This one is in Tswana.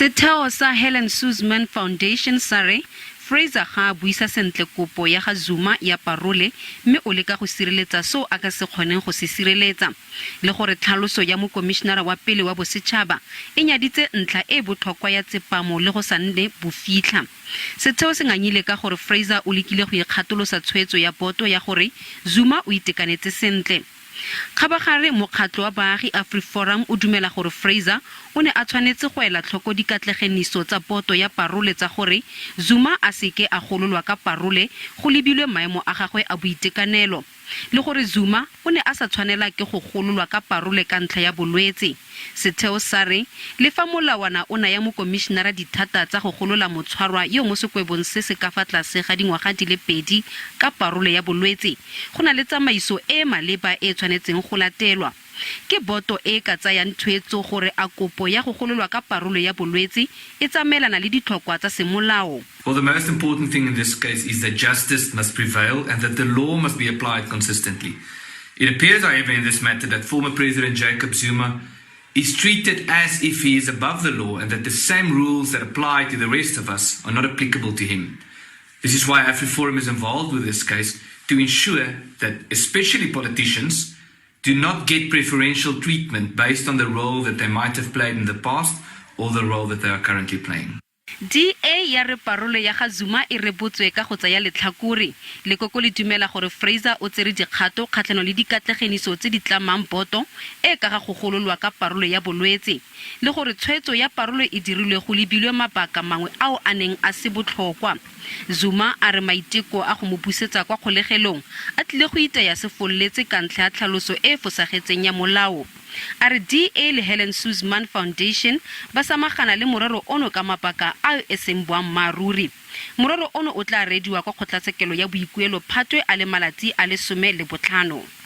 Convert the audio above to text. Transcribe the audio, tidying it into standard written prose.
Setheo sa Helen Suzman Foundation sa re Fraser ga a buisa sentle kopo ya ga Zuma ya parole mme o leka go sireletsa seo a ka se kgoneng go se sireletsa, le gore tlhaloso ya mokomišenara wa pele wa bosetšhaba e nyaditse ntlha e e botlhokwa ya tsepamo le go sa nne bofitlha. Setheo se ngangile ka gore Fraser o lekile go ikgatolosa tshwetso ya boto ya gore Zuma o itekanetse sentle. Kgabagare, mokgatlo wa baagi AfriForum o dumela gore Fraser o ne a tshwanetse go ela tlhoko dikatlegeniso tsa boto ya parole tsa gore Zuma a seke a gololwa ka parole go lebilwe maemo a gagwe a boitekanelo, le gore Zuma o ne a sa tshwanela ke go gololwa ka parole ka ntlha ya bolwetse. Setheo sa re le fa molawana o naya mokomišenara dithata tsa go golola motshwarwa yo mo sekwebong se se ka fa tlase ga dingwaga di le pedi ka parole ya bolwetse, go na le tsamaiso e e maleba e e tshwanetseng go latelwa. Ke boto e e ka tsayang tshwetso gore a kopo ya go gololwa ka parole ya bolwetse e tsamaelana le ditlhokwa tsa semolao. Well, the most important thing in this case is that justice must prevail and that the law must be applied consistently. It appears, however, in this matter that former President Jacob Zuma is treated as if he is above the law and that the same rules that apply to the rest of us are not applicable to him. This is why AfriForum is involved with this case to ensure that especially politicians do not get preferential treatment based on the role that they might have played in the past or the role that they are currently playing. DA ya re parole ya ga Zuma e rebotswe ka go tsaya letlhakore. Lekoko le dumela gore Fraser o tsere dikgato kgatlhanong le dikatlegeniso tse di tlamang boto e ka ga go gololwa ka parole ya bolwetse, le gore tshwetso ya parole e dirilwe go lebilwe mabaka mangwe ao a neng a se botlhokwa. Zuma a re maiteko a go mo busetsa kwa kgolegelong a tlile go itaya se fololetse ka ntlha ya tlhaloso e e fosagetseng ya molao. A re DA le Helen Suzman Foundation ba samagana le morero ono ka mabaka a e seng boammaaruri. Morero ono o tla reediwa kwa kgotlatshekelo ya boikuelo Phatwe a le malatsi a le 15.